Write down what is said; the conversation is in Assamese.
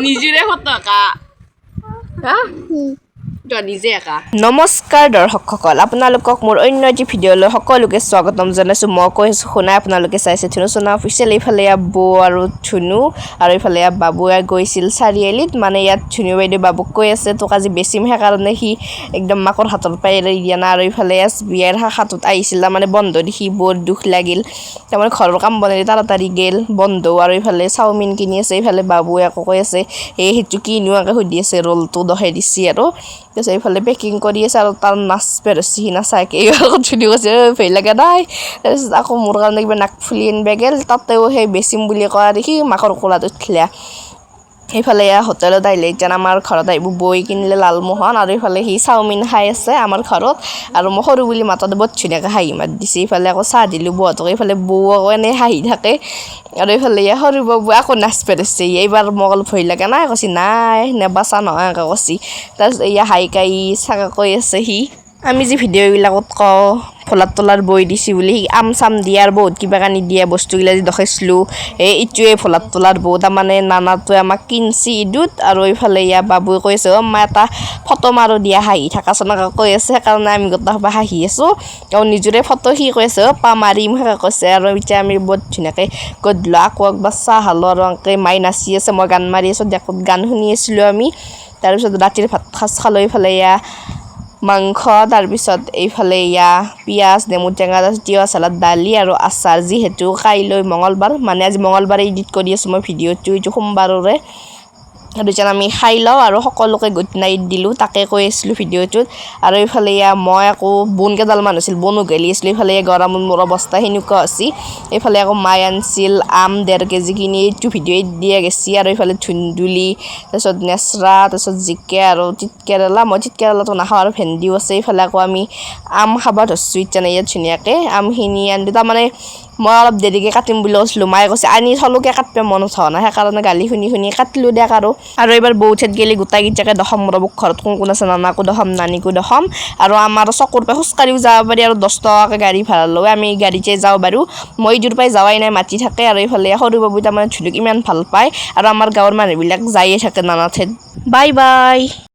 নিজৰে ফটো আঁকা। হা, তই নিজে আঁকা। নমস্কাৰ দৰ্শকসকল, আপোনালোকক মোৰ অন্য এটি ভিডিঅ'লৈ সকলোকে স্বাগতম জনাইছোঁ। মই কৈ আছোঁ শুনাই, আপোনালোকে চাইছে ধুনু চোনা অফিচিয়েল। এইফালে ইয়াত বৌ আৰু ধুনু আৰু এইফালে ইয়াত বাবুৱে গৈছিল চাৰিআলিত। মানে ইয়াত ধুনু বাইদেউ বাবুক কৈ আছে, তোক আজি বেচিম। সেইকাৰণে সি একদম মাকৰ হাতৰ পৰাই এৰি দিয়া নাই। আৰু এইফালে এছবিআইৰ শাখাটোত আহিছিল, তাৰমানে বন্ধ দেখি বৰ দুখ লাগিল। তাৰমানে ঘৰৰ কাম বনাই তাড়াতাড়ি গেল, বন্ধ। আৰু এইফালে চাওমিন কিনি আছে। এইফালে বাবুৱে আকৌ কৈ আছে, এই সেইটো কিনো, সুধি আছে, ৰোলটো দখাই দিছে। আৰু তাৰপিছত এইফালে পেকিং কৰি আছে আৰু তাৰ নাচ ধৰছি। সি নাচাকে আকৌ ধুনু কৈছে, "ভয় লগা নাই।" তাৰপিছত আকৌ মোৰ কাৰণে কিবা নাকফুলি আনিব গ'ল। তাতেও সেই বেচিম বুলি কোৱা দেখি মাকৰ কোলাত উঠিলে। এইফালে এয়া হোটেলত আহিলে। এতিয়া আমাৰ ঘৰত আহিব, বৈ কিনিলে লালমোহন আৰু এইফালে সি চাওমিন খাই আছে আমাৰ ঘৰত। আৰু মই সৰু বুলি মাতত বৰ ধুনীয়াকৈ হাঁহি মাত দিছে। এইফালে আকৌ চাহ দিলোঁ বৌহঁতক। এইফালে বৌ আকৌ এনেই হাঁহি থাকে। আৰু এইফালে এয়া সৰু বাবু আকৌ নাচ ধৰছে। এইবাৰ মোক অলপ ভয় লগা নাই কৈছে, নাই নেবাচা নহয় এনেকৈ কৈছে। তাৰপিছত এয়া হাই কাই চাকা কৈ আছে সি। আমি যি ভিডিঅ'বিলাকত কওঁ ভোলাৰ তোলাৰ বৈ দিছি বুলি, সি আম চাম দিয়ে আৰু বহুত কিবা কানি দিয়ে বস্তুগিলা যি দেখাইছিলোঁ, এই ইটোৱে ভোলাৰ তোলাৰ বৌ। তাৰমানে নানাটোৱে আমাক কিনছি ইদুত। আৰু এইফালে ইয়া বাবুৱে কৈ আছে, অ' মা, এটা ফটো মাৰো দিয়া, হাঁহি থাকাচোন, এনেকৈ কৈ আছে। সেইকাৰণে আমি গোটেইসোপা হাঁহি আছোঁ। আৰু নিজৰে ফটো সি কৈ আছে, অ' পা মাৰিম, সেনেকৈ কৈছে। আৰু এতিয়া আমি বহুত ধুনীয়াকৈ গধূলি আকৌ একবাৰ চাহ খালোঁ। আৰু এনেকৈ মায়ে নাচি আছে, মই গান মাৰি আছোঁ, ডেকত গান শুনি আছিলোঁ আমি। তাৰপিছত ৰাতিৰ ভাত সাজ খালোঁ। এইফালে এয়া মাংস, তাৰপিছত এইফালে এয়া পিঁয়াজ, নেমু টেঙা, তাৰপিছত তিয়ঁহ চালাড, দালি আৰু আচাৰ। যিহেতু কাইলৈ মঙলবাৰ, মানে আজি মঙলবাৰে এডিট কৰি আছোঁ মই ভিডিঅ'টো, এইটো সোমবাৰৰে। আৰু এতিয়া আমি খাই লওঁ আৰু সকলোকে গুড নাইট দিলোঁ, তাকে কৈ আছিলোঁ ভিডিঅ'টোত। আৰু এইফালে এয়া মই আকৌ বন কেইডালমান হৈছিল, বন উঘালি আছিলোঁ। এইফালে গৰমত মোৰ অৱস্থা সেনেকুৱা হৈছে। এইফালে আকৌ মায়ে আনছিল আম 1.5 কেজি কিনি, এইটো ভিডিঅ'ত দিয়া গেছি। আৰু এইফালে ধুন্দুলি, তাৰপিছত নেচৰা, তাৰপিছত জিকা আৰু তিতকেৰেলা। মই তিতকেৰেলাটো নাখাওঁ। আৰু ভেন্দিও আছে। এইফালে আকৌ আমি আম খাব ধৰছোঁ এতিয়া ইয়াত ধুনীয়াকৈ আমখিনি আনি। তাৰমানে মই অলপ দেৰিকৈ কাটিম বুলি কৈছিলোঁ, মায়ে কৈছে আনি থলোকে কাটিব মন উঠা নাই। সেইকাৰণে গালি শুনি শুনি কাটিলোঁ দিয়ক। আৰু আৰু এইবাৰ বৌঠাইত গেলি গোটেইকেইটাকে দশম ৰ'ব। ঘৰত কোন কোন আছে, নানাকো দশম, নানীকো দশম। আৰু আমাৰ চকুৰ পৰা খোজকাঢ়িও যাব পাৰি আৰু 10 টকাকৈ গাড়ী ভাড়া লয়, আমি গাড়ীতে যাওঁ বাৰু। মই ইটোৰ পৰাই যোৱাই নাই, মাতি থাকে। আৰু এইফালে সৰু বাবু তাৰমানে ধুনুক ইমান ভাল পায় আৰু আমাৰ গাঁৱৰ মানুহবিলাক যায়ে থাকে নানা ঠাইত। Bye bye.